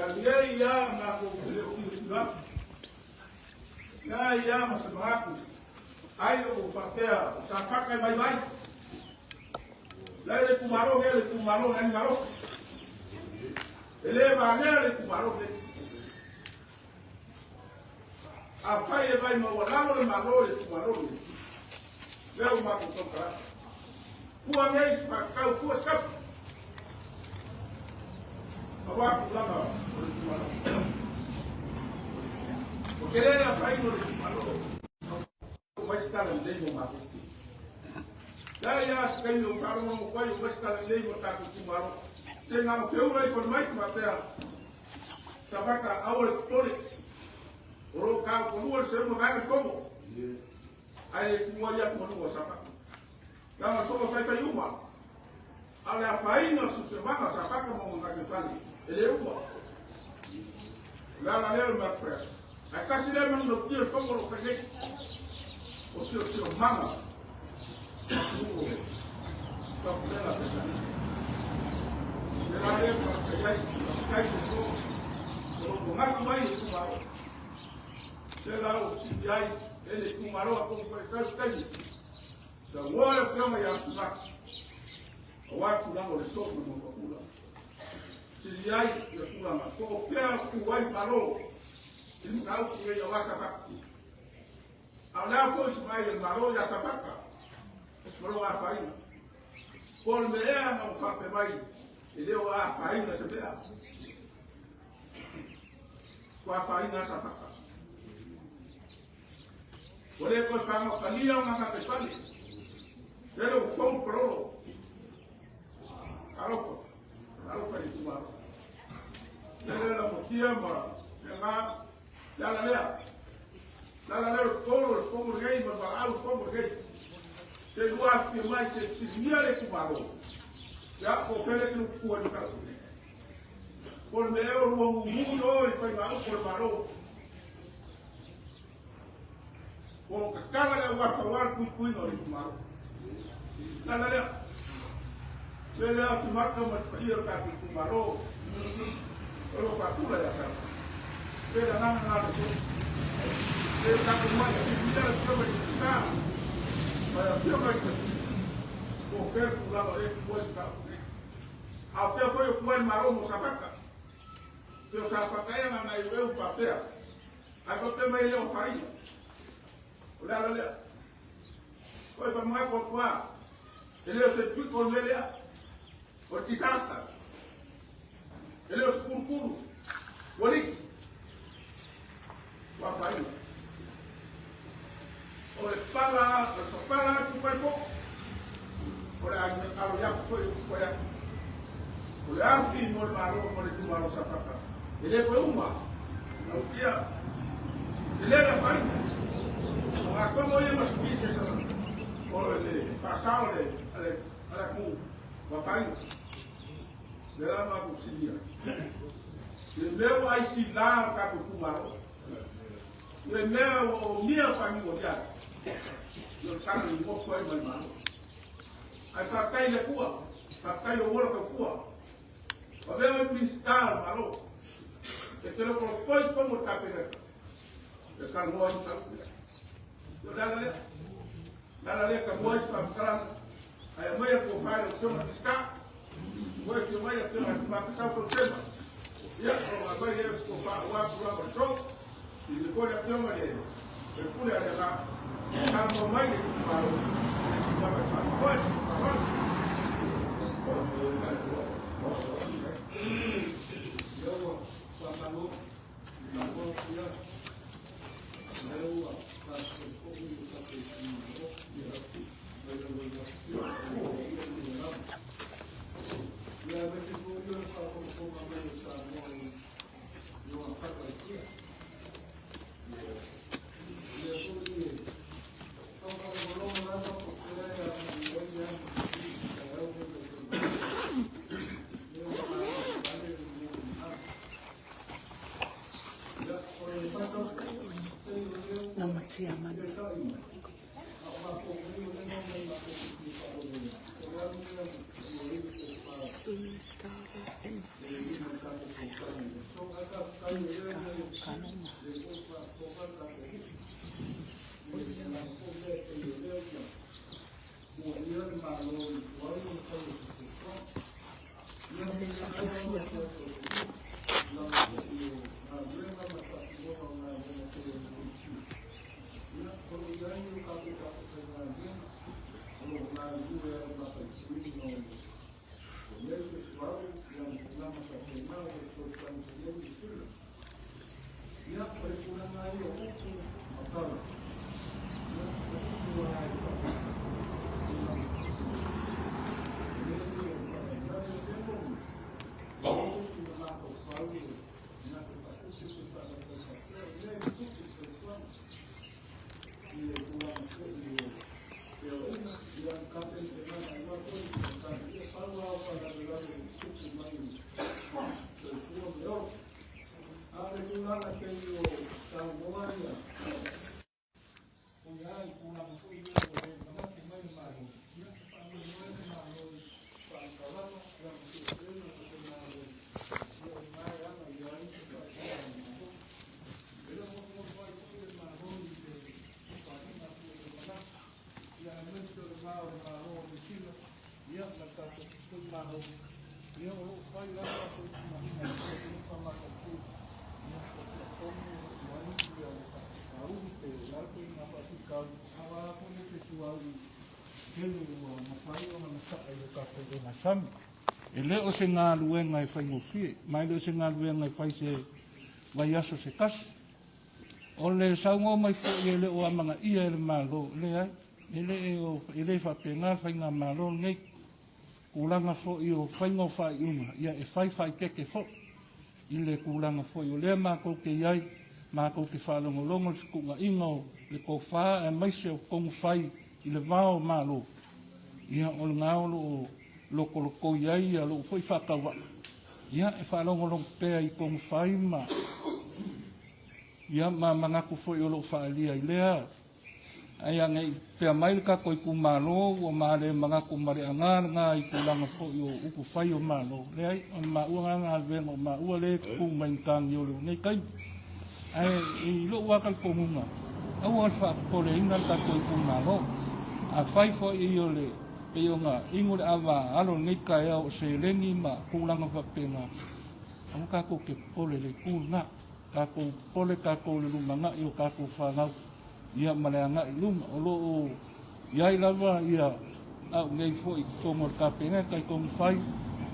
Ia nei ia matou te le o tilotilo atu. Ia ia ma se manatu, ai o faapea o Safata e vaivai. Lai le itumalo lea le itumalo na malosi. E le valea le itumalo lenei. Afai e vai maualalo le Malo i le itumalo lenei, lea ua matou tautala. Fua nei se faatatau, fua se tapu. Aua tulaga o le itumalo. O tele le afaina o le itumalo. O mai se tala lelei mo matou. Leai lava se taimi o faalogologo ai o mai se tala lelei mo le tatou itumalo. Se na o feula ifo le mai faapea Safata aua le popole. O lo o taokolua le seuga vaega le fono. Ae le tuua ai atugaluga o Safata. Leaga soga faifai uma. A o le afaina o le siosiomaga o Safata ma ona gataifale, e le uma. O le ala lea o le matou fai atu. Ae tasi lea manu lautia o le fono o lo o fai nei. O siosiomaga o Taupulega Peretania. Le la lea faafetai ai, faafetai le so o lo o manatu mai le itumalo. Se la o sili ai e le itumalo a kou faisau se taimi. Saunoa le Afioga ia Sumati, aua tulaga o le so ma Mofakula. Sili ai ia tulaga, po o fea tu ai Malo i le mataupu nei aua Safata. A o le a foi se vaai a le Malo ia Safata ma lona afaina. Po o le mea ea na ua faapea mai e le o afaina se mea. Ua afaina a Safata. Ua le toe fagatalia ona gataifale. Lele ua fou le palolo. Talofa, talofa i le itumalo. Lele lafotia ma le Le ala lea. Le ala lea o le tolo o le fono lenei ma le valaau le fono lenei. Se lua afifio mai se fesiligia le itumalo. Ia, po o fea lea e te lututua i mataupu nei. Po o le mea ea o lua mumu i o i faigaupu a le Malo. Po o tatala le auafa aua le puipuiga o le itumalo. Le ala lea. Le lea o Timata ma le paia o le tatou itumalo o lo o faapula ia Samoa. Pe le agaga lena o le Atua. Pe o tatou mai silia le Afioga i le Minisita ma le Afioga i le po o fea le tulaga o lea e tuai le mataupu nei. A o fea foi o tuai le Malo mo Safata? Pe o Safata ea na na eu faapea. Ae faapea mai e le o afaina. O le ala lea. Oi whamangaku atu a. E le o se tweet o le mea lea. O le disaster. E le o se kulukulu. Ua liki. Ua afaina. O le pala, o le papala atu pai po. O le alo iaku foi o kupa iaku. O le afi mo le malo mo le itumalo Safata. E le koe uma. Lautia. E le le afaina. O ngā tomo ia ma sipisi e sa o le faasao le ale ale atunuu ua afaina. Le la matou silia. Le mea ua ai sila le tatou itumalo. Le mea ua omia faniu o tiai. Le tatou nofo ai ma le Malo. Ae faafetai i le Atua, faafetai lou ola tautua. Ua avea oe Minisita o le Malo e te lokolokoi tonu o le Kapeneta e talanoa ai mataupu lea. O le ala lea. Le ala lea e talanoa ai se faamatalaga. Ae aumai a tofa i lau Afioga i le Minisita. Ua e afio mai le Afioga i le Tamaitai Sauso Sema. Ia, o lo o aumai lea o se tofa aua tulaga o le show. I le foi le Afioga i le Faipule a le la talanoa mai le itumalo i le tulaga e faamoemoe. Faaaloalo. Namatia manu. Sue Starla and Minisita o Taaloga. O le faatofia lava. E le o se galuega e faigofie, ma e le o se galuega e fai se vaiaso se tasi. O le saunoa mai foi e le o amanaia e le Malo, leai, e le e le faapena le faigamalo lenei. Tulaga foi o faiga o faaiuga, ia e fai faaeteete foi i le tulaga foi o lea matou te i ai, matou te faalogologo i le fetuunaiga o le tofa aemaise o tonu fai i le va o Malo, ia o lena o lo o lotolotoi ai ia lou foi faatauvaa, ia e faalogologo pea i tonu fai ma ia ma manatu foi o lo o faaalia i lea ae agai pea mai le tatou itumalo ua ma le manatu ma le aga lena i tulaga foi o upufai o Malo. Leai, o le maua lena galuega o maua lea e tutu mai matagi o lenei taimi. Ae i lou lava talitonuga, aua le faapopoleina le tatou itumalo. Afai foi o le pei ona inu le ava alo i lenei taeao o seleni ma tulaga faapena, aua tatou te popole i le itu lena. Tatou popole tatou i le lumanai o tatou fanau ia ma le agai i luma. O lo o i ai lava ia au nei foi i totonu o le Kapeneta i tonu fai,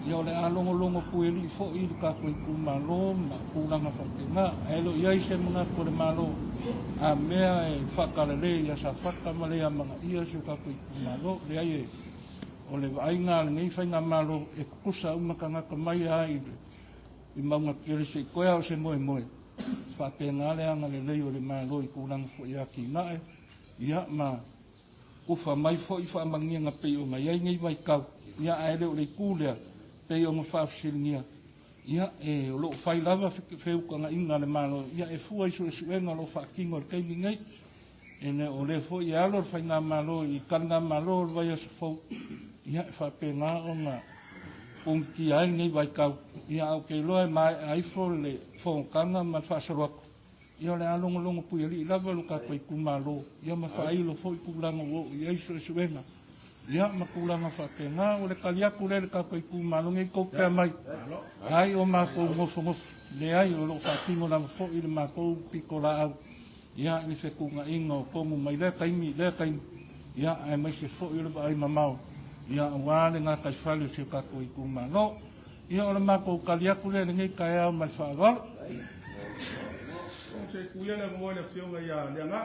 ia o le a logologo puelii foi i le tatou itumalo ma tulaga faapena. Ae le o i ai se manatu o le Malo a mea e faatalale ia Safata ma le amanaia si o tatou itumalo. Leai e o le vaaiga a lenei faigamalo e tutusa uma tagata mai lava i le i mauga tele se i toe lava o se moemoe, faapena le agalelei o le Malo i tulaga foi o atinae, ia ma ufa mai foi faamanuiaga pei ona i ai nei vaitau, ia ae le o le itu lea pei ona faafesiligia, ia e o lo o fai lava feutagaiga a le Malo, ia e fua i suesuega o lo o faatino i le taimi nei. E le o lea foi e alo le faigamalo i taligamalo o le vaiaso fou, ia e faapena ona punitia ai lenei vaitau. Ia ae ou te iloa e maea ifo le fonotaga ma le faasolo atu, ia o le a logologo puialii lava lo tatou itumalo, ia ma faailo foi tulaga ua oo i ai suesuega, ia ma tulaga faapena. O le tali atu lea i le tatou itumalo, ne i tou pea mai ai o matou nofonofo, leai, o lo o faatino lava foi le matou pitolaau ia i le fetuunaiga o tonu mai lea taimi i lea taimi, ia aemaise foi o le vaai mamao, ia aua le gataifale o si o tatou itumalo. Ia o le matou tali atu lea i lenei taeao ma le faaaloalo. Se tuia le avanoa i le afioga ia Leaga,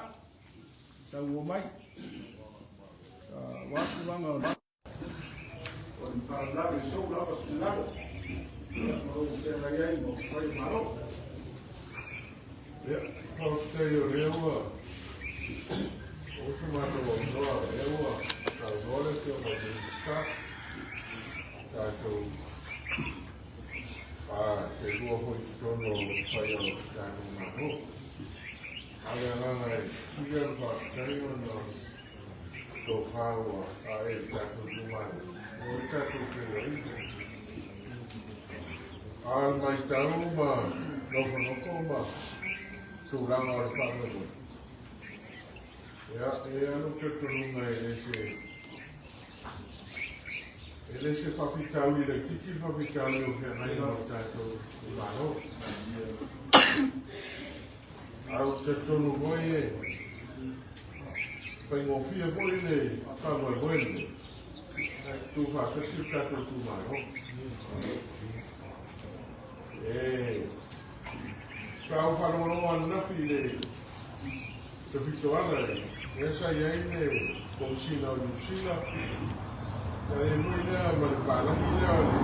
saunoa mai aua tulaga o le faalavelave i sou lava finagalo ma lou feagai ai ma upufai o Malo. Ia, faafetai o lea ua maua se matou avanoa, o lea ua saunoa le Afioga i le Minisita, tatou seelua foi i totonu o upufai o le tatou Malo. A o le agaga e sili ona faafetai ona o tofa ua ae i le tatou itumalo, ua i ai tatou feiloaiga. A o le matau ma nofonofo ma tulaga o le faamoemoe, ia, e i ai lou talitonuga e le se, e le se faafitauli laitiiti le faafitauli o feagai ma lo tatou Malo. Ae ou te talitonu foi e faigofie foi le faamoemoe lenei, ae tutufaatasi le tatou itumalo. E sa ou faalogologo ananafi i le Tafitoala lea sa i ai le Komesina o Niu Sila, sa i ai foi lea ma le palagi lea o le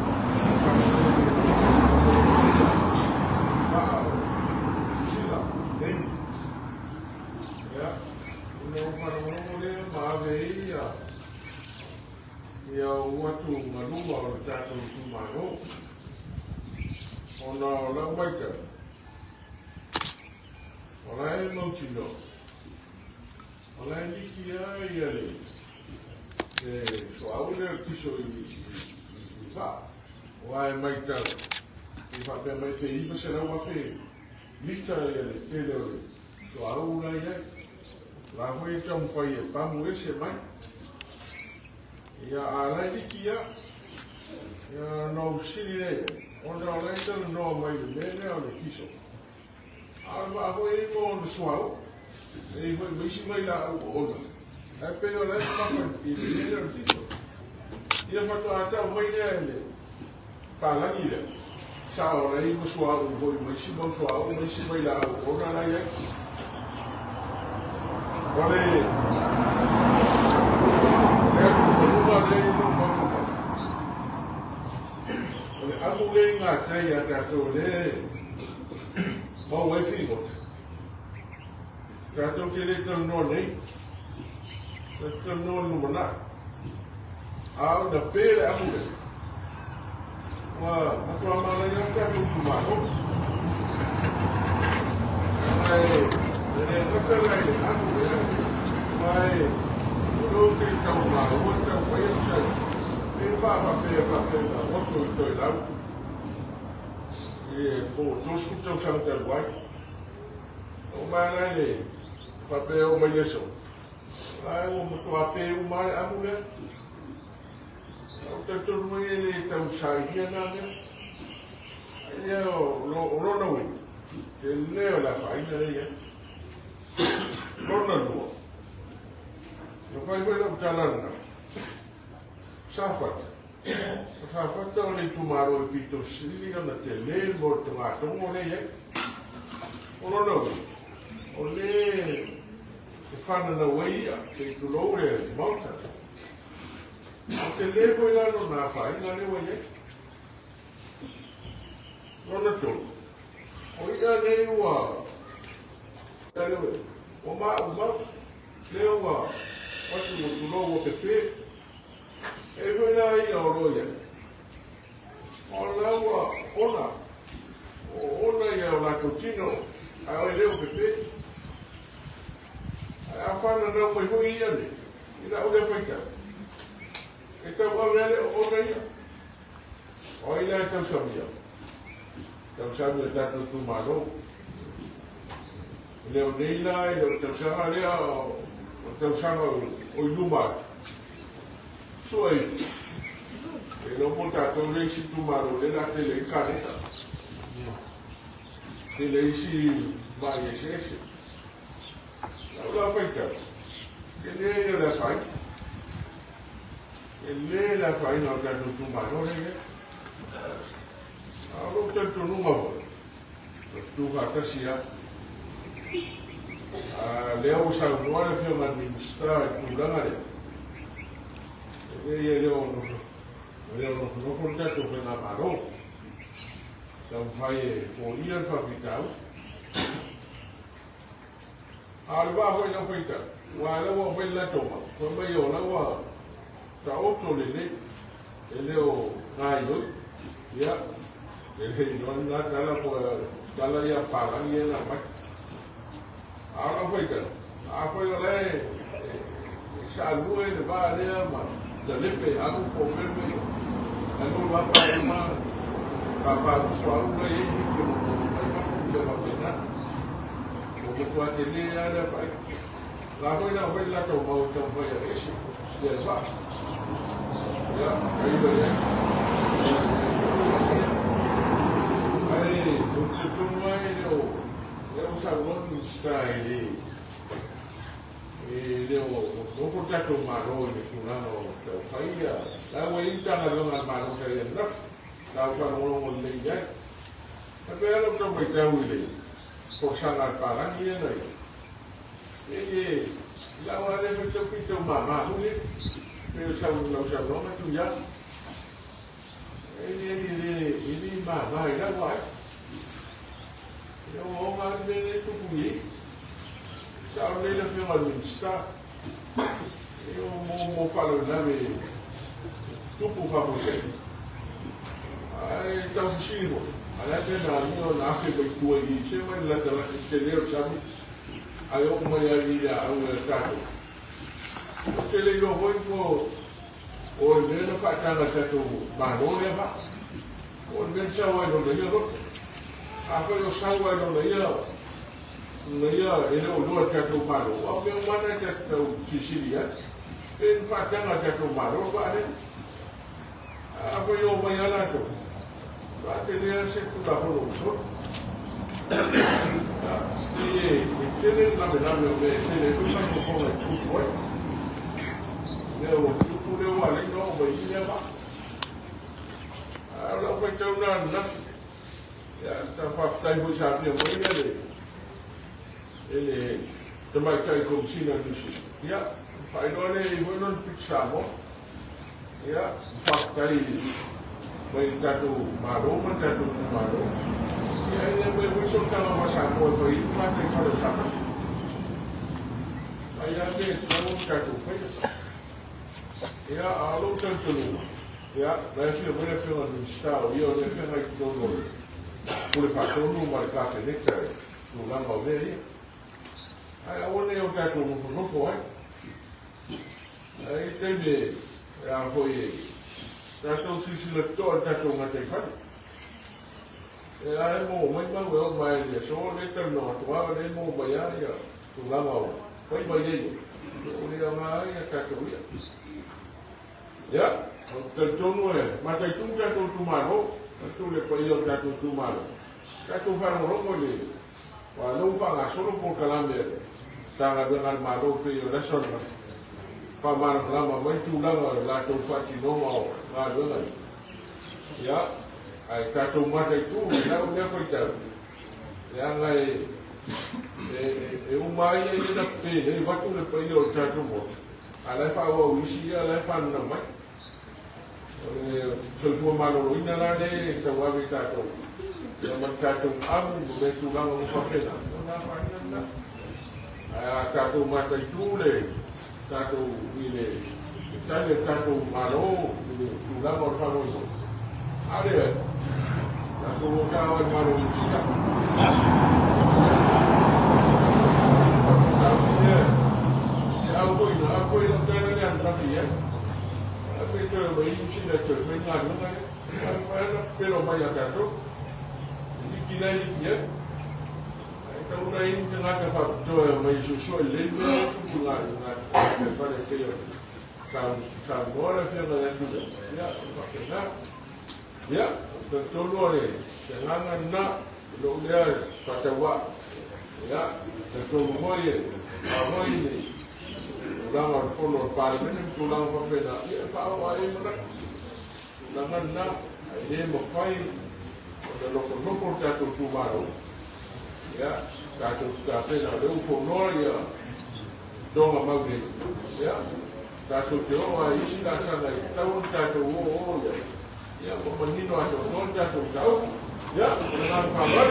vaa o Niu Sila i taimi. Ia, ona ou faalogologo lea ma ave ai ia ia ou atugaluga o le tatou itumalo. Ona o lau matau, o la e mautinoa, o la e liki lava ia le suauu lea o le kiso i vaa. Aua e matau, e faapea mai pe 900,000 lita ia le tele o le suauu la e i ai. O la foi e taumafai e pamu ese mai. Ia, a la e liki lava. Ia, ona ou fesili lea i ai, ona o la e talanoa mai i le mea lea o le kiso. A o le vaa foi e i ai ma ona suauu, e i ai foi ma isi vailaau o ona, ae pei o la e mamafa i le mea lea o le kiso. Ia faatoa tau mai lea e le palagi lea, sa o la e i ai ma suauu foi ma isi mau suauu ma isi vailaau o ona la e i ai. O le atugaluga lea i lou mafaufau, o le amu lea i gatai ia tatou lea e maua ai figota. Tatou te le talanoa nei, tatou te talanoa i le lumanai. A ina pe le amu lea, ua matua manaia lava le tatou itumalo. Ae e le gata la i le amu lea, aua o lea ou te tau maua le tau fai atu ai, e pa faapea faapea na oto i Toelau i po o 30 tausaga talu ai. Oo mai la i le faapea e oo mai le aso, la ua matua pe uma lava le amu lea. Ou te talitonu ai e le tau sailia na mea. Ai lea o lona uiga, tele o le afaina lea e i ai. Lona lua, na fai foi lau tala ananafi, Safata. O Safata o le itumalo e pito sili ona tele mo le togatogo lea e i ai. O lona uiga, o le e fananau ai ia, se i tulou le Maota. O tele foi la lona afaina lea ua i ai. Lona tolu, o i'a nei ua ua maumau, lea ua atu ua tulou ua pepe. E i ai foi la i'a o lo o i ai, o la ua ona, o ona ia o latou tino, ae o e le o pepe. Ae a fananau mai foi i'a nei, i la'u lea faitau, e tauave a le oona ia. O ai la e tausamia? Tausami o tatou itumalo. E le o nei la, e le o le tausaga lea, o le tausaga o i luma atu. Sua ifo. E iloa po o tatou le isi itumalo lea o le a tele ai le kalena. Tele ai isi ma'i eseese. Lau la faitau, tele ia le afaina. Tele le afaina o le tatou itumalo lea e i ai. A o lou talitonuga foi, o le tutufaatasi lava. A lea ua saunoa le Afioga i le Minisita i le tulaga lea, e leai e le o nofonofo le tatou faigamalo. Taumafai e foia le faafitauli. A o le vaa foi i lau faitau, aua o lea ua aumai le latou mau, fai mai o la ua taoto lelei, e le o gaoioi. Ia, e le iloa lena tala po o tala ia a papalagi ia na aumai. A o lau faitau, afai o la e saalua le vaa lea ma talepe amu po o mea mea, ae lua lava uma. Pāpā uso a ula i e ke mo mo mai mafu te wapena. O mo tua te le ala whai. La hoi la hoi la tau mau tau whai a esi. Ia wha. Ia, ai wa ia. Ai, o te tonu ai leo, leo sa loni sta i le, e leo, o fo tatou malo i le tulaga o tau faia. La ua i tanga longa malo sa ia naf, la ua whalongolongo lei ai. A pe alo tau mai tau i le, forosaga a le palagi ia na ia. E e, la ua le mai tau pito ma huli, pe o sau lau sau longa tu ia. E le le e le ma ma i la ua ai. E o o ma le le tupu i. Sa o le le whionga le minista. E o mo mo whalo nave tupu wha mo se. Ai tau fisiri mo. A la te nā ni o nā afe mai tua i se mai la te la te leo sami. Ai o mai ai i a au e tātou. O te le no hoi ko o le mea na whaatanga tātou māro lea wha. O le mea sau ai no ia roto. A whai o sau ai no ia na ia e le o loa tātou māro. O mea mana tātou sisiri ai. E whaatanga tātou māro wha ane. A whai o mai ala tō. Wha te lea se tula holo uso. E e tele lame lame o me tele tu mai ko fonga i tupu ai. Lea o tupu lea wa le no mai i lea ba. A lau whai tau nā na. Ia ta whawhtai hui sa pia mai ia le. E le te mai tai komisina nusi. Ia, whainoa le i hoi non pik Samoa. Ia, whawhtai mai tātou māro ma tātou tu māro. Ia, e le mai hui so tanga ma Samoa e whai ma te whare sapa. Ai a te tau tātou whai. Ia, a lo tau tonu. Ia, na e whia mai whia minista o ia o le whia ngai tonu o le pule whātonu ma le kāpeneta e tūlanga o mea ia. Ai, a wane o tātou nofo nofo ai. Ai, teime, e a hoi e, tātou sisila toa tātou ngā te whare. E a e mō mai mau e o mai le so le tau no atua le mō mai a ia tūlanga o whai mai ei. O le a ngā ia tātou ia. Ia, o te tonu e, mātai tū tātou tūmaro, tātou le pai o tātou tūmaro. Tātou wharongorongo le, wa lau whanga solo po kalame le, tānga wenga malo pe o lesson ma. Wha lama mai tūlanga lātou whatinonga o ngā wenga. Ia, ai tātou mātai tū, lau mea whai tau. Ia ngai, e umai e ina pe, e watu le pai o tātou mo. A lai wha au isi ia, lai wha nuna mai. O le soifua maloloina la le, e sa wawe tātou. Ia ma tātou amu, mo me tūlanga mo whapena. O nā whaina nā. Ai a tātou mātai tū le, tātou i le, tane tātou malo, i le tūlanga o whango. Ale, tātou o tā wai malo i sia. Te au hoi na, au hoi na tēnā le an e. A pe te mai i sina te whai ngā lunga e. A whai ana pero mai a tātou. Liki nei liki e. Ai tau nei te ngā whapitoa mai suso i le mea fuku ngā ngā te whare te o. Ka noa le whianga le tule. Ia, whakena. Ia, te tonu ore, te nganga nā, lo lea whatawa. Ia, te tonu hoi e, a hoi ni, tūlanga o le fono o le palemene, tūlanga whapena. Ia, e whaoa e mana. Tūlanga nā, ai le mawhai, o te nofo nofo tātou tūmaro. Ia, tātou tāpena, le ufo noa ia, tonga mau nei. Ia, tātou te o a isi la sanga i tau tātou o o ia. Ia, mo manino a tō tō tātou tau. Ia, o le ngā whāwai.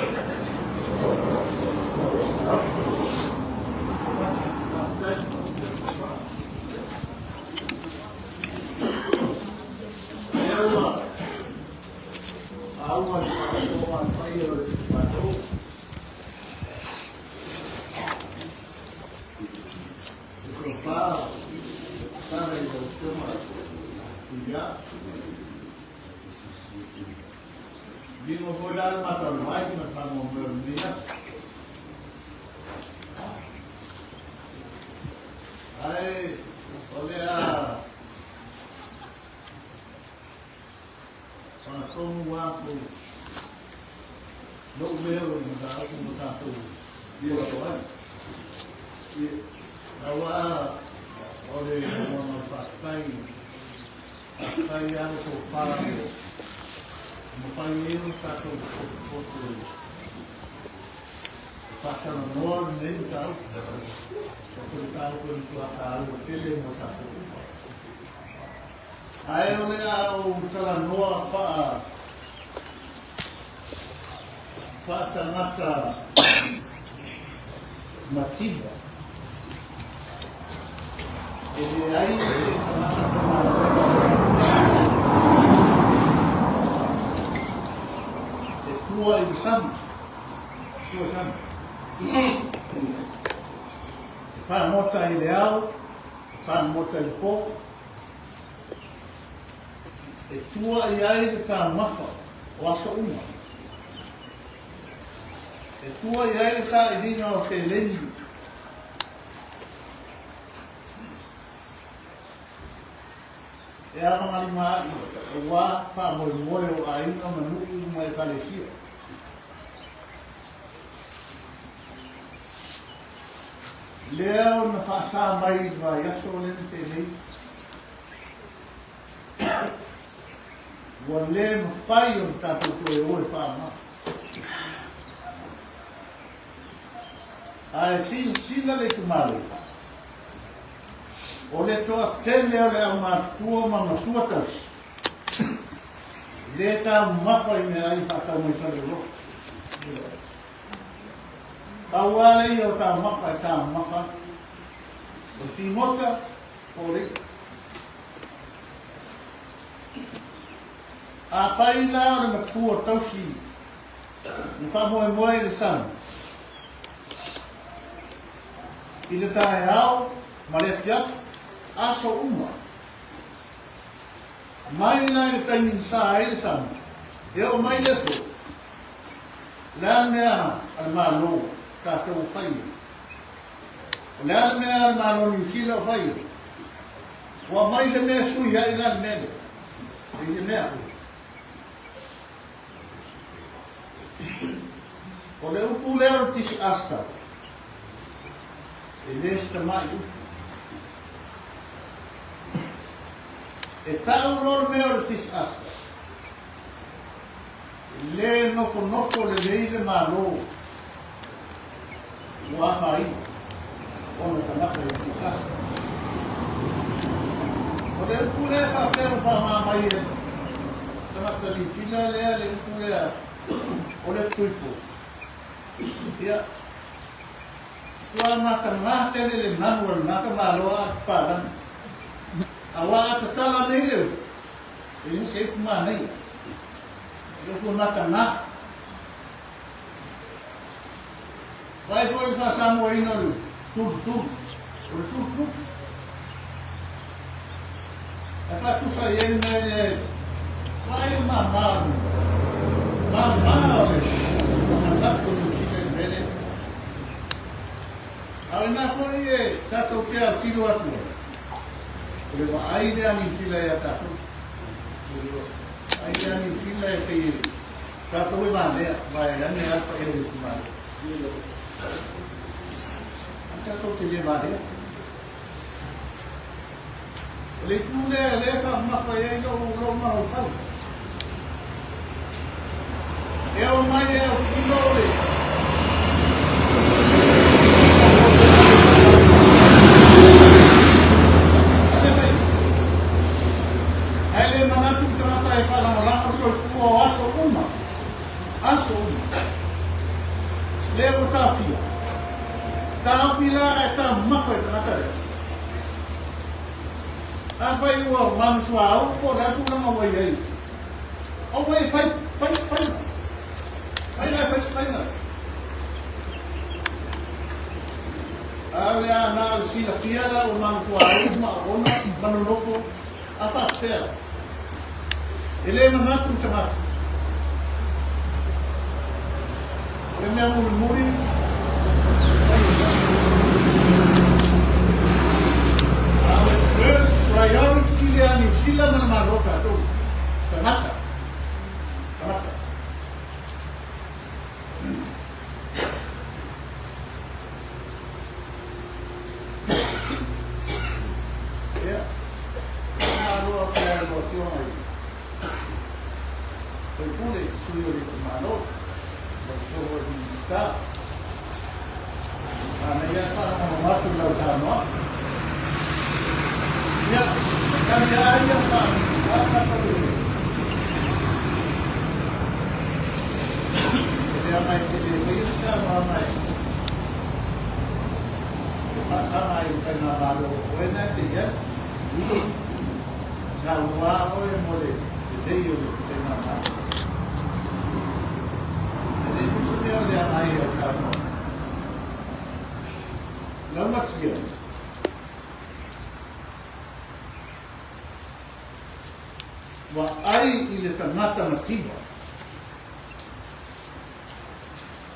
Aua o pai o le mātou. Te whā, tāra i lau tema, ia, lou leo i mataupu ma tatou poto ai. Aua o le lagona o le faafetai, faafetai lava le tofa ua mafai ai ona tatou potopoto e faatalanoa lenei mataupu. O se mataupu e matua taua tele mo tatou uma. Ae o le a ou talanoa faa faatagata mativa. E leai se tagata faigaluega e tua i le sami, tua i sami. E fagota i le ao, e fagota i le po. E tua i ai le taumafa o aso uma. E tua i ai le sailiga o seleni e avagalimaai aua faamoemoe o aiga ma nuu ma ekalesia. Lea ona faasa mai i le vaiaso lea na tea nei, ua le mafai ona tatou toe o e faaaoga. Ae silasila le itumalo, o le toatele o le aumatutua ma matua tausi, le taumafa i meaai faatau mai faleoloa. Pau lava lea o taumafa e taumafa ai, o le figota po o le i'a. Afai la o le matua tausi na faamoemoe i le sami, i le taeao ma le afiafi, aso uma, mai la i le taimi na sa ai le sami, e oo mai le aso, O le a le mea a le Malo tatou o fai ai? O le a le mea a le Malo o Niu Sila o fai ai? Ua aumai se mea e sui ai la le mea lea? E se mea. O le upu lea o le disaster, e le se tamai upu. E tau loa le mea o le disaster, E le nofonofo lelei le Malo ua afaina ona tagata i Pitasi. O le upu lea faapea ua faaaoga mai e tagata Niu Sila lea le upu lea o le tuipo. Ia, ua mataga tele le nanu a le tamaloa a Papalagi. Aua a tatala nei le upu, e le se upu manaia. Le upu mataga. Vaai foi le faasamoaina o le tulutulu. O le tulutulu. Ae faatusa i ai le mea lea, vaai le mama o le mama o le manatu o Niu Sila i le mea lea. A o ina foi e tatou te autilo atu ai, o le vaai lea a Niu Sila ia tatou. Ai lea Niu Sila e pei e tatou e valea, vaeane a le paia o le itumalo. A tatou te le valea. O le itu lea lea e faamamafa i ai lou, lou mafaufau. E ao mai e autilo le Ae le manatu le tagata e faalagolago le soifua o aso uma, aso uma. Lea ua taofia. Taofi la ae taumafa i tagata lea. Afai ua manusuaau po o le a tulaga ua i ai, aua e fai, fai se faiga. Fai la e fai se faiga. A o le a na o le silafia la ua manusuaau ma ona ma nonofo a faapefea. E le manatu le tagata. O le mea mulimuli, fai e fai. A o le first priority lea a Niu Sila ma le Malo tatou, tagata. Tagata. Minisita, manaia le faalogologo atu i lau saunoaga. Ia, e tali lava ia faa-Minisita tatou e leaga e te le faia se saunoaga e faasaga ai i le Faigamalo o oe lena e te i ai. Saunoa oe mo le lelei o le Faigamalo. E le tusa mea o le agai au saunoaga. Laumatia. Vaai i le tagata mativa.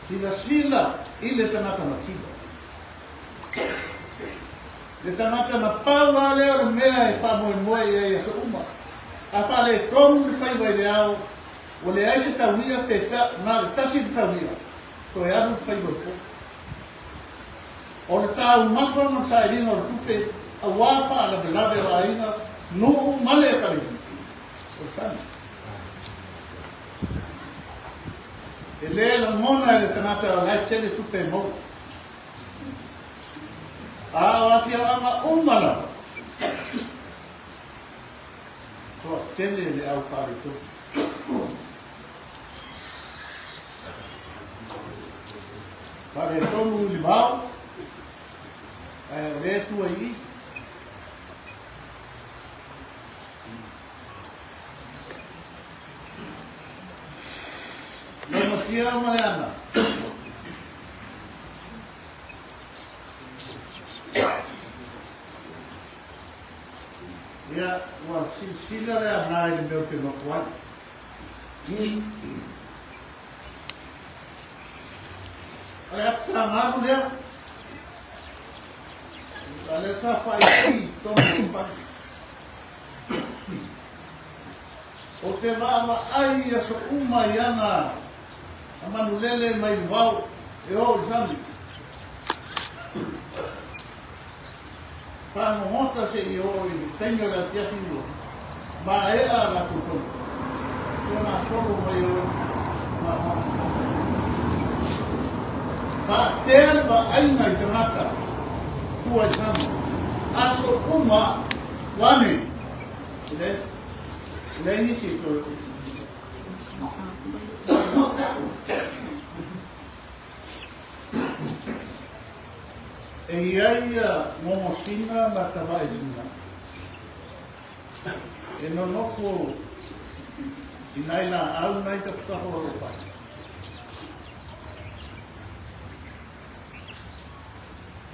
Silasila i le tagata mativa. Le tagata na pau lava lea o le mea e faamoemoe i ai i aso uma. A faaletonu le faiva i le ao, ua leai se tauia pe ta, na o le tasi le tauia, toe alu le faiva i po. O le taumafa ma le sailiga o le tupe aua faalavelave o aiga, nuu ma le ekalesia. O le sami. E le lagona e le tagata o la e tele tupe e maua. A o afioaga uma lava, toatele le au faaletonu. Faaletonu i le vao, ae o lea e tua i i. Laumatia ma Leana. Ia, ua silasila le Agai i le mea ou te nofo ai. O le apitagalu lea, a lea sa faaitii i totonu o le fale. Ou te vaavaai i aso uma i ana a manulele mai le vao e o i le sami. Fagogota se i oo i le taimi o le afiafi ua maea a latou fono. Ua gasolo mai o ma Faatea le vaaiga i tagata tua i sami. Aso uma ua ane. E leai nisi e toe. E i ai ia Gogosina ma Tavailina e nonofo i nai laau nai tafatafa o lou fale.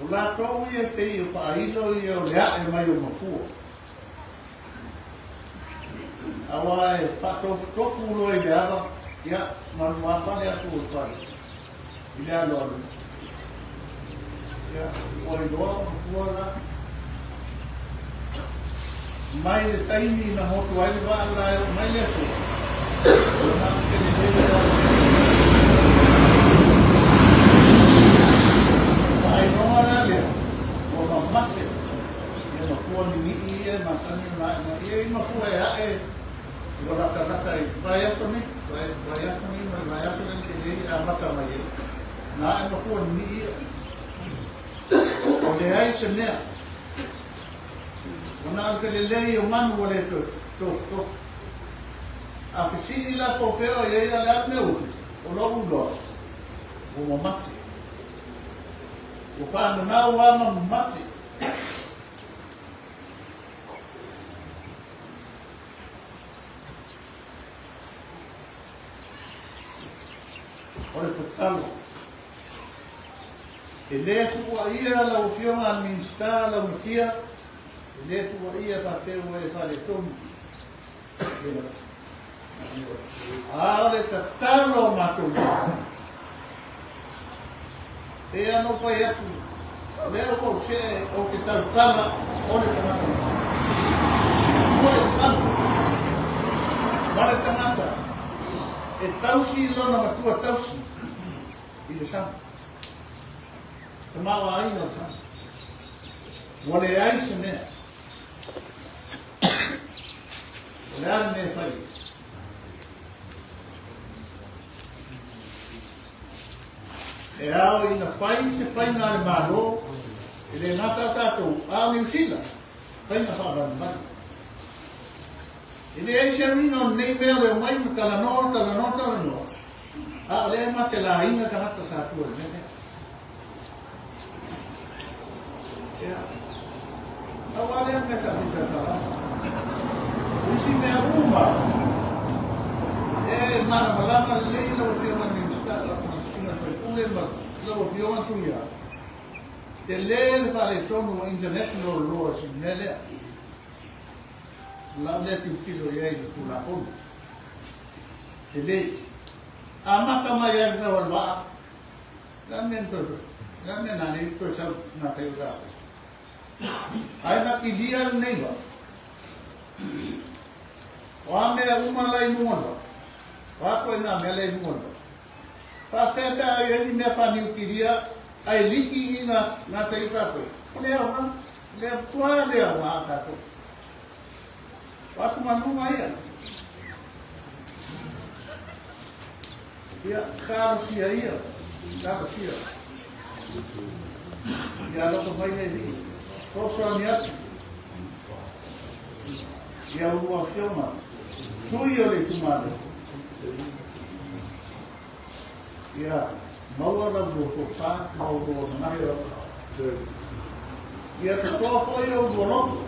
O latou ia e pei o faailo ia o le ae mai o mafua. Aua e faatofutofu loa i le ava, ia, maluapale atu o le fale i le aloalo. Ia, ua iloa o mafua la. Mai le taimi na motu ai le vaa la e oo mai le aso, ua na o te lelei o au. Faailoga la lea, ua mamate. Ia mafua ninii ia e masani ona ae mai. Ia i mafua e ae ua latalata i vaiaso nei, vaiaso nei ma le vaiaso lea na tea nei e amata mai ai. Na ae mafua ninii ia. O leai se mea. Ua na o te lelei o manu ua le toe tofutofu. A fesili la po o fea o i ai a le a le mea utu, o lou iloa, ua mamate. Ua faananau lava ma mamate. O le tatalo, e le tuuaia lau Afioga a le Minisita Laumatia, e le tuuaia faapea ua e faaletonu. A o le tatalo a matou nei, e pei lava ona ou fai atu, o lea ua ou see ou te tautala o le tagata matua. Ua e sami ma le tagata e tausi lona matua tausi i le sami. Tamaoaiga o le sami. Ua leai se mea. O le a le mea e fai ai? E ao ina fai se faiga a le Malo, e le gata o tatou, a o Niu Sila, faiga faavalemale. E leai se uiga o lenei mea o le omai ma talanoa, talanoa, talanoa, a o lea e matelaina tagata sa tua i le mea lea. Ia, pau lava lea mea sa fia tautala. O isi mea uma, e malamalama lelei lau Afioga i le Minisita, lau Afioga i le Sui Usufono ma lau Afioga Tuia, tele le faaletonu o international laws i le mea lea. O lau lea tilotilo i ai i le Tulafono. Tele. Amata mai ai le sau a le vaa, Le a mea na toe, le a mea na le toe sau na tai o tatou. Ai na kilia lenei vaa. O a mea uma la i luga o le vaa. O a koe nā mea la i luga o le vaa. Faafefea pe a i ai ni mea faaniukilia ae liki i ngā, ngā tai o tātou. O le aoga, le matua le aoga a tātou. O atugaluga ia. Ia, talosia ia, talosia. Ia alofa mai le Alii, fesoasoani atu i a oulua afioga, sui o le itumalo. Ia, maua la ulua tofa ma ulua manatu. Ia totoa foi o ulua loto.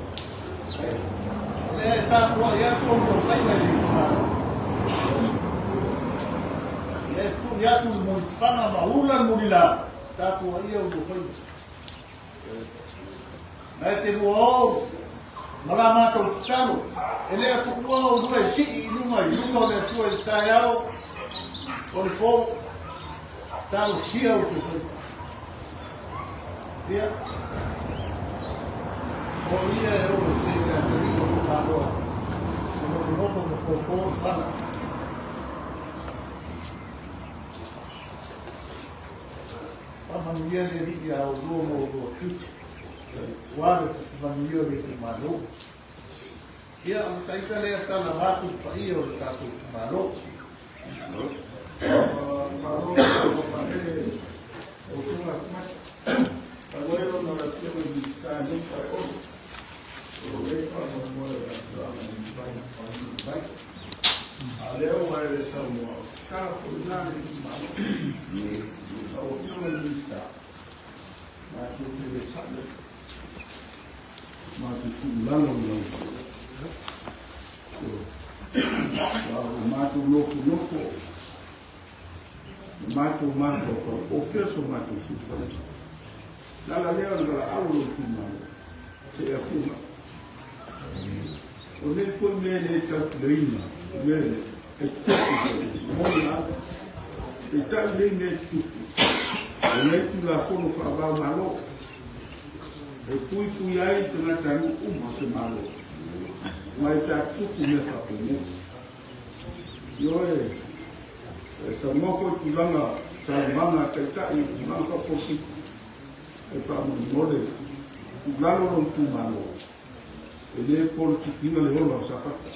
O lea e tapuai atu o ulua faiva i le itumalo. Ia e tuli atu le mulipapaga ma ula le mulila, tapuaia ulua faiva. Na e te lua o ma la matou tatalo, e le tuua ulua e sii i luga i luga o le Atua i le taeao o le po, talosia outou faiva. Ia, o ia e o te te atalii o Tupāloa, o nofonofo ma pōpō i fala. Faamanuia le Alii iā oulua ma oulua tiute, ua le manuia o le itumalo. Ia, o le taita lea tala vaeatu le paia o le tatou itumalo. Malo le faapalepale o Afioga Tumata. Talu ai ona o le Afioga i le Minisita e nofo ai Olo, o lo o i ai faamoemoe o le afioaga i Niuvae na faaiu mai. A o lea ua e le saunoa, o se tala foi lena a le itumalo. Lau Afioga i le Minisita, matou te le sa'i atu, matou tuulalo i lau Afioga. Ua o matou nofonofo ma matou mafaufau, po o fea so matou filifiliga. O le ala lea o le valaau o lou itumalo, se i afio mai. O lenei foi mea e le tautilaina, mea lea, e tutupu foi, moni lava. Peitai nei mea e tutupu, o nei Tulafono Faava-o-Malo, e puipui ai tagatanuu uma o se Malo mai pe a tutupu mea faapenei. Ioe, e saunoa foi i tulaga saunoaga a Taitai i tulaga faapolokiki, e faamolemole tuulalo lou itumalo, e le polokikiina le ola o Safata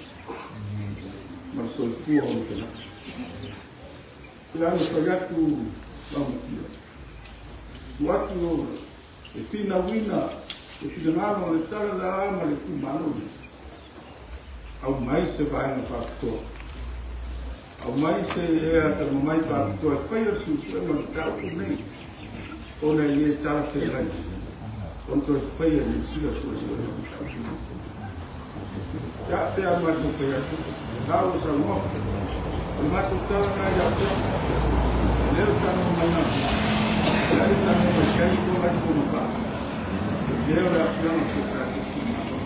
ma le soifua o ona tagata. Pe a na fai atu laumatia, tuu atu e finauina le finagalo o le tala la ma le itumalo lenei, aumai se vaega faapitoa, aumai se ea atamamai faapitoa e faia le suesuega o le mataupu lenei, ona e le talafeagai ona toe faia e Niu Sila suesuega o le mataupu lenei. Ia, pe a matou fai atu, la ua saunoa, o le matou tala lena ia te au. O lea ua talanoa mai na, ia le talanoa mai siani ko lai ko mapa. Lea o le aafiaga o si o tatou itumalo.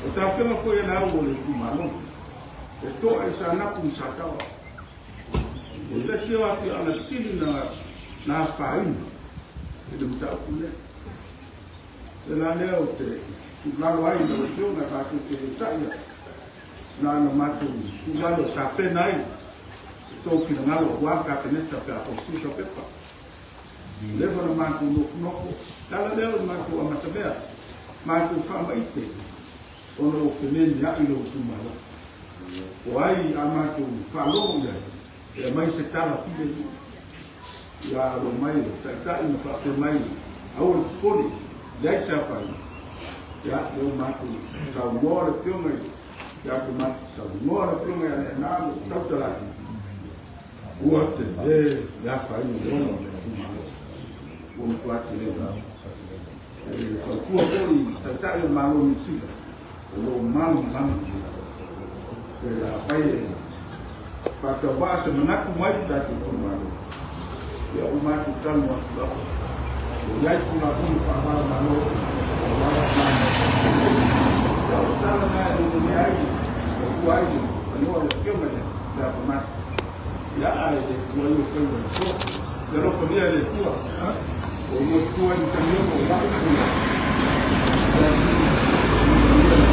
O tafega foi a le au o le itumalo, e to'a i Saanapu ma Sataoa. O le tasi o aafiaga sili na na afaina i le mataupu lea. O le la lea ou te tuulalo ai i lau Afioga matou te sa'i atu, na ona matou tuulalo e tapena ai outou finagalo aua le Kapeneta pe a fausia sau pepa. Ua leva ona matou nofonofo, o le ala lea o le matou amatamea, matou faamaite ona ua fememeai lou itumalo. O ai a matou faalogo i ai e aumai se tala filemu. Ia alo mai le taitai ma faapea mai, Aua le popole, leai se afaina. Ia, lea ua matou saunoa le Afioga i le Atomati, saunoa le Afioga ia Leaana ma ou tautala atu, ua tele le afaina o le ola o le itumalo. Ua matua tele lava. E fautua foi i Taitai o le Malo o Niu Sila, o lo o malamalama pe afai e faatauvaa se manatu mai le tatou itumalo, ia ua matou talanoa atu lava. Ua i ai Tulafono faava-o-Malo aua le faamamalu. Ia o le tala lena e momolia ai, fautua ai le tanoa i le Afioga i le Atamai. Ia ae le tuai o faiva i toa. Ia alofagia e le Atua. O lua tua i matagiono o lau pule. Ia manuia le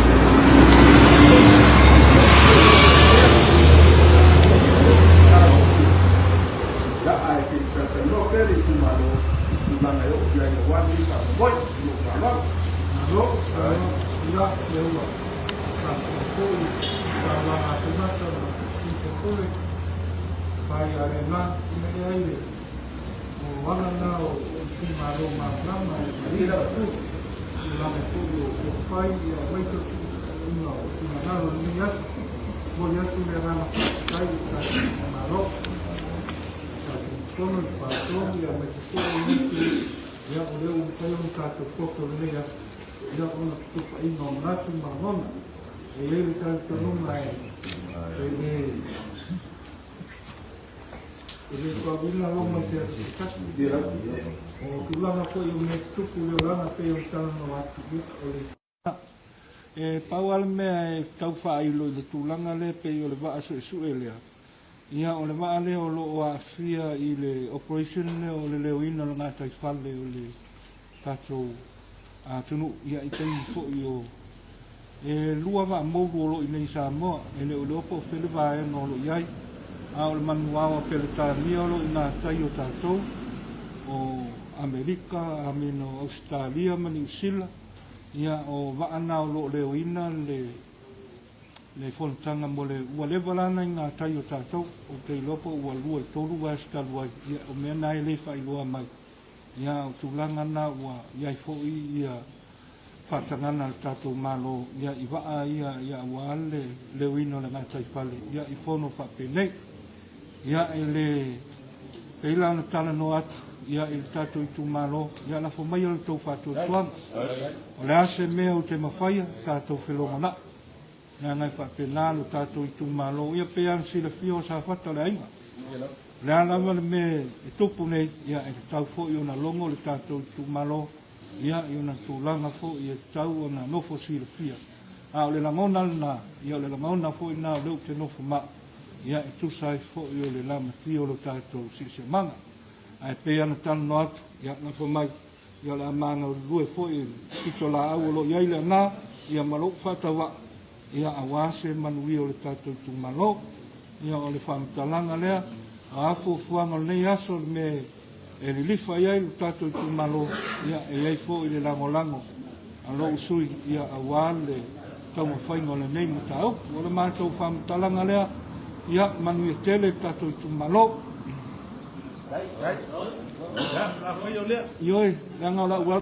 Ia ae se i talatalanoa pea le itumalo i se tulaga e oo i ai aua lenei faamoemoe. I lou faaaloalo. Malo, ia, lea ua faafofoga foi i saunoaga a Tomata ma Peter Pule, fai a lena, ia e ai le o ala na o itumalo malamalama e maia tulaga foi o upufai ia aemaise o tuuina o finagalo i lenei aso. Momoli atu le agaga faafetai i le tatou itumalo, tatou fono i le Fatolu ia aemaise foi o lenei itu, ia o lea ua mafai ona tatou poto i lenei aso, ia ona fetufaaiga o manatu ma lagona. E i ai le talitonuga e le e le tauina Roma i se aso se tasi. O tulaga foi o mea tutupu i le olaga pei ona talanoa atu, ia, o le. E pau lava le mea e tau faailo i le tulaga lea pei o le vaa suesue lea, ia o le vaa lea o lo o aafia i le operation lea o le leoina o le gataifale o le tatou atunuu, ia i taimi foi o E lua vaa moulu o lo o i inei i Samoa, e le o iloa po o fea le vaega o lo o i ai, a o le manuao a Peretania o lo o i gatai o tatou, o Amerika, amina o Ausetalia ma Niu Sila, ia o vaa na o lo o leoina le le fonotaga mo le ua leva la na i gatai o tatou, ou te iloa po ua lua i tolu vaiaso talu ai, ia o mea na e le faailoa mai. Ia o tulaga na ua i ai foi ia faatagana a le tatou Malo ia i vaa ia ia aua le leoina o le gataifale ia i fono faapenei. Ia e le pei la ona talanoa atu ia i le tatou itumalo, ia lafo maia le tou faatuatuaga. O le a se mea ou te mafaia, tatou felogonai. Leaga e faapena lo tatou itumalo, ia pei lava ona silafia o Safata o le aiga. O le a lava le mea e tupu nei, ia e tatau foi ona logo le tatou itumalo, ia i ona tulaga foi e tatau ona nofo silafia. A o le lagona lena, ia o le lagona foi lena o lea ou te nofo ma au, ia e tusa ai foi o le lamatia o lo tatou siosiomaga. Ae pei lava ona talanoa atu, ia lafo mai, ia o le a magalulue foi i le pitolaau o lo o i ai Leaana, ia ma lou faatauvaa, ia aua se manuia o le tatou itumalo. Ia o le faamatalaga lea, a fuafuaga o lenei aso, le mea e lilifa i ai lo tatou itumalo, ia e i ai foi le lagolago a lou sui usufono, ia aua le taumafaiga o lenei mataupu. O le matou faamatalaga lea, ia manuia tele le tatou itumalo. Ioe, leaga o lau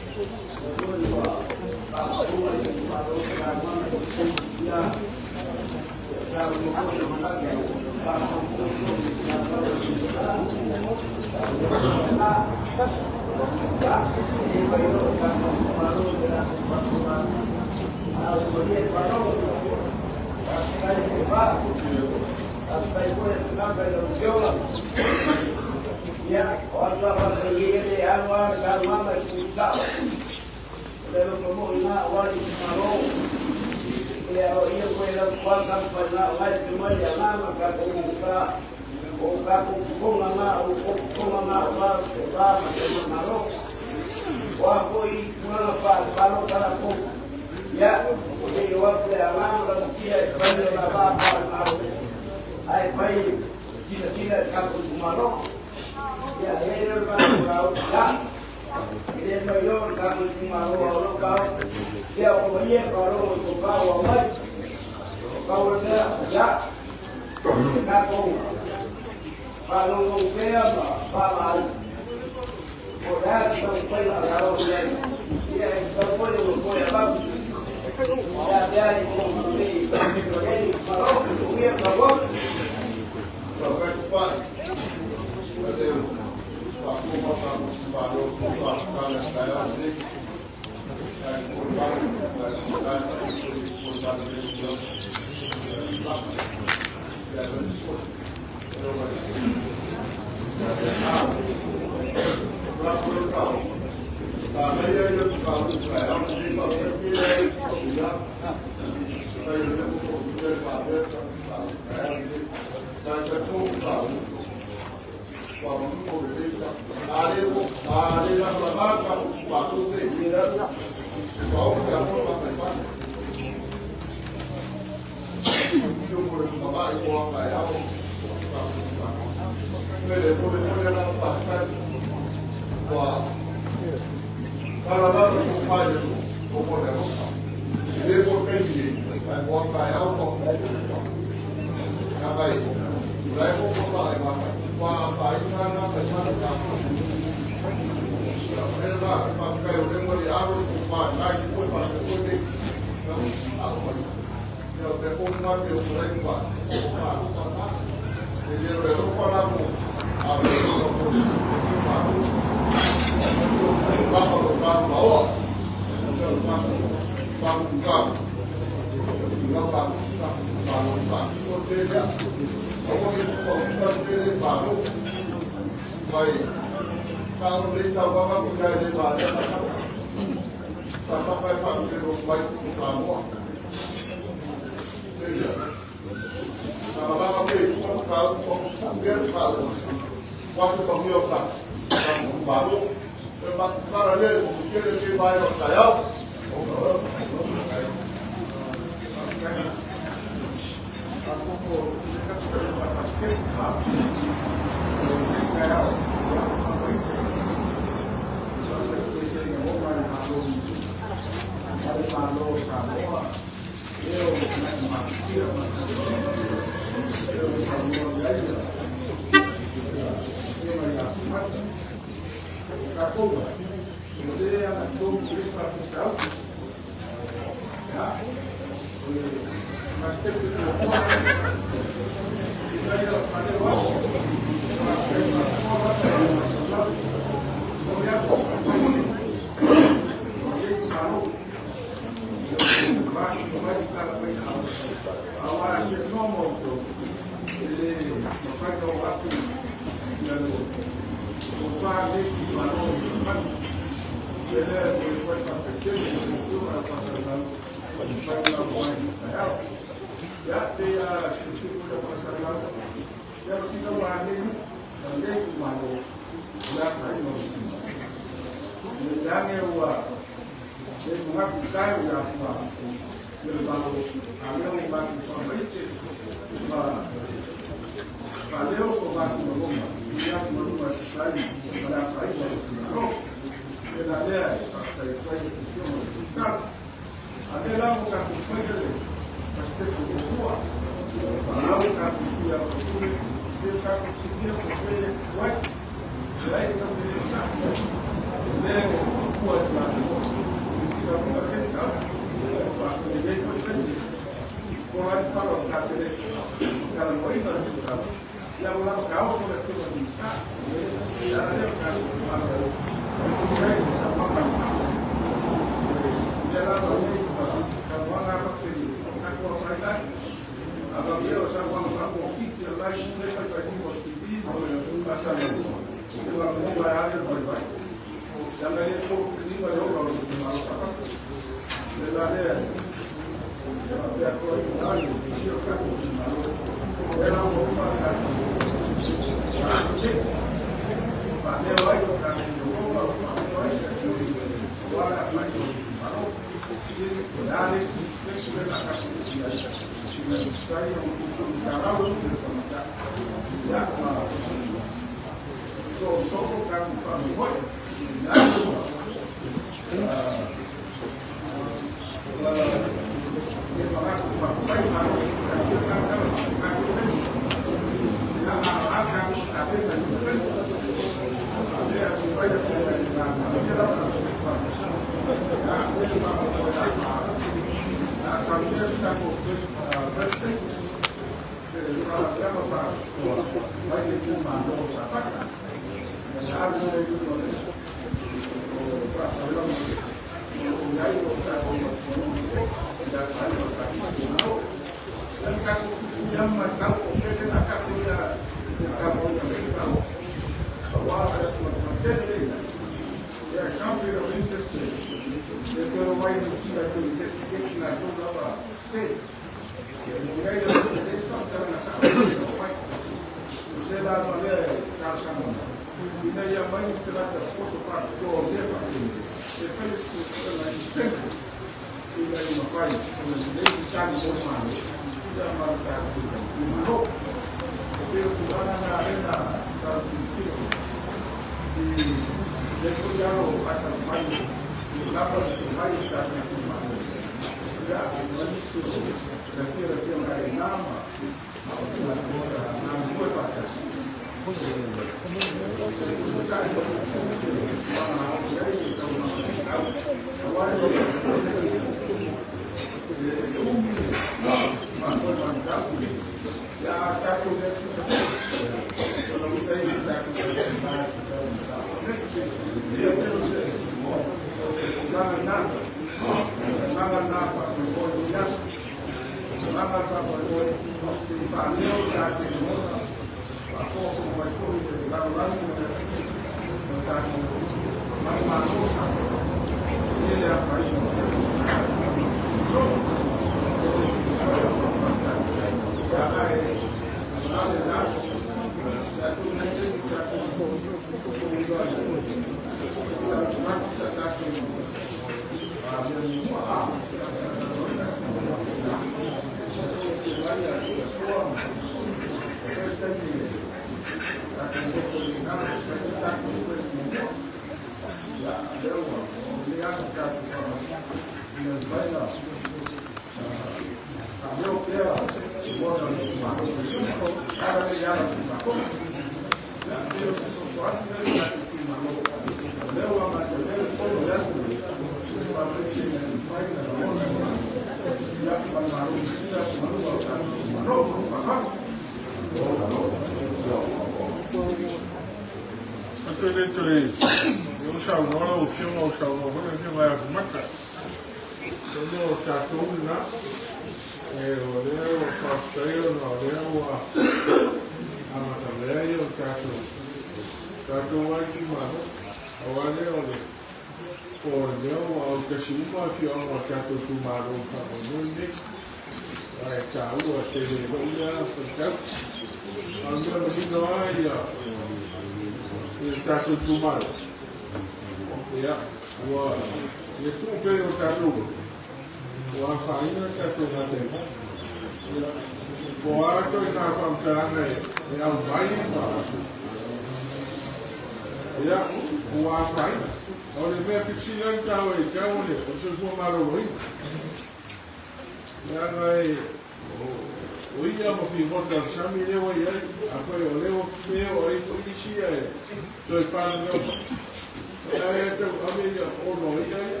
O la e tau ave ia ono ia ia.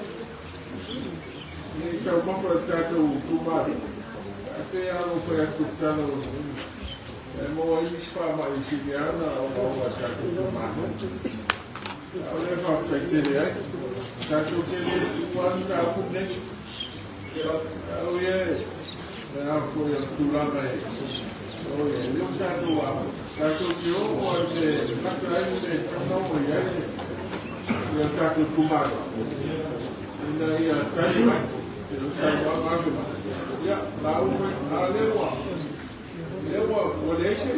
Nei taumafa le tatou itumalo, ae pei lava ona ou fai atu i le tala o e maua ai nisi faamai e sili lava ona ogaoga i le tatou itumalo. A o lea e faafetai tele ai. Tatou te le tuua lava le mataupu lenei. A o ia e a foi o le tulaga e o ia, e le o tatou tatou te o o i le gata ai le mea e tatau ona oo i ai le tatou itumalo ina ia tali mai i le saunoaga ave mai. Ia, lauga mai, a lea ua lea ua ua leai se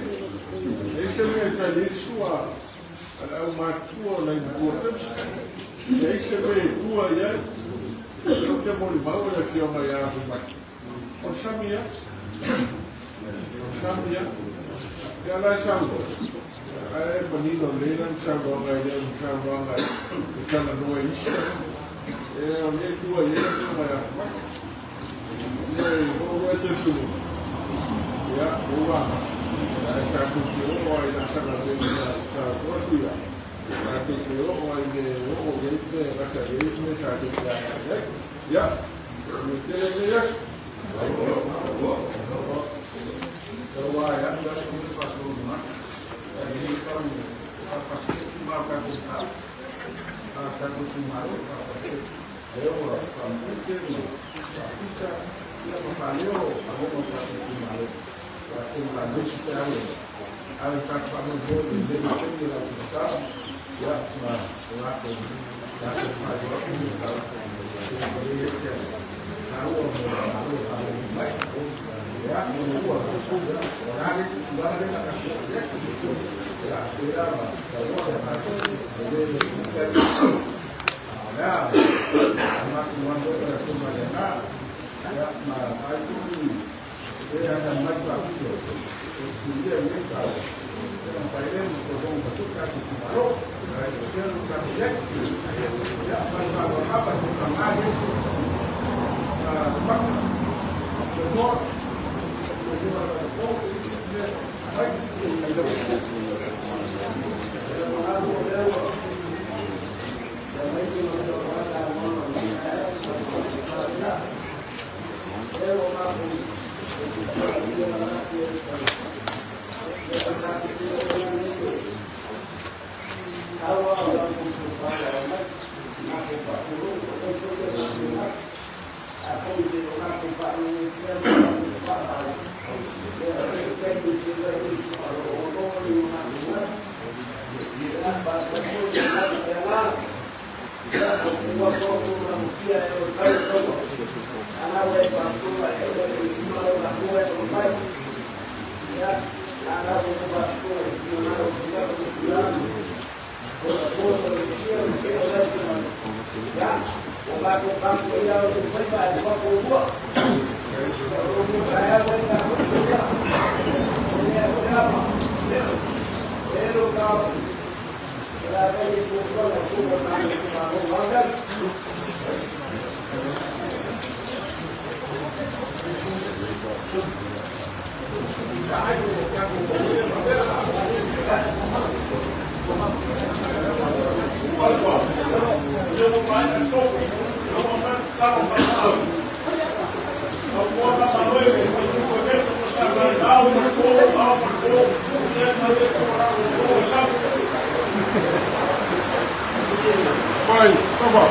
leai se mea e tali ai le sua a le aumatutua o nai matua tausī. Leai se mea e tua i ai. O lea ou te molimau i le afioga ia Afemai. O le sami ia. O le sami ia. Ia la e saunoa. Ae manino lelei lana saunoaga e le o ni saunoaga e talanoa i isi tagata. E o lea e tua i ai le afioga ia Afemai. Ia e oo e talitonuga. Ia, ua ae tatou te oo ai laasaga pei ona saunoa atu ia. Tatou te oo ai le oo i ai le mea e gata i ai le mea tatou te agai i ai. Ia, Vai, toma.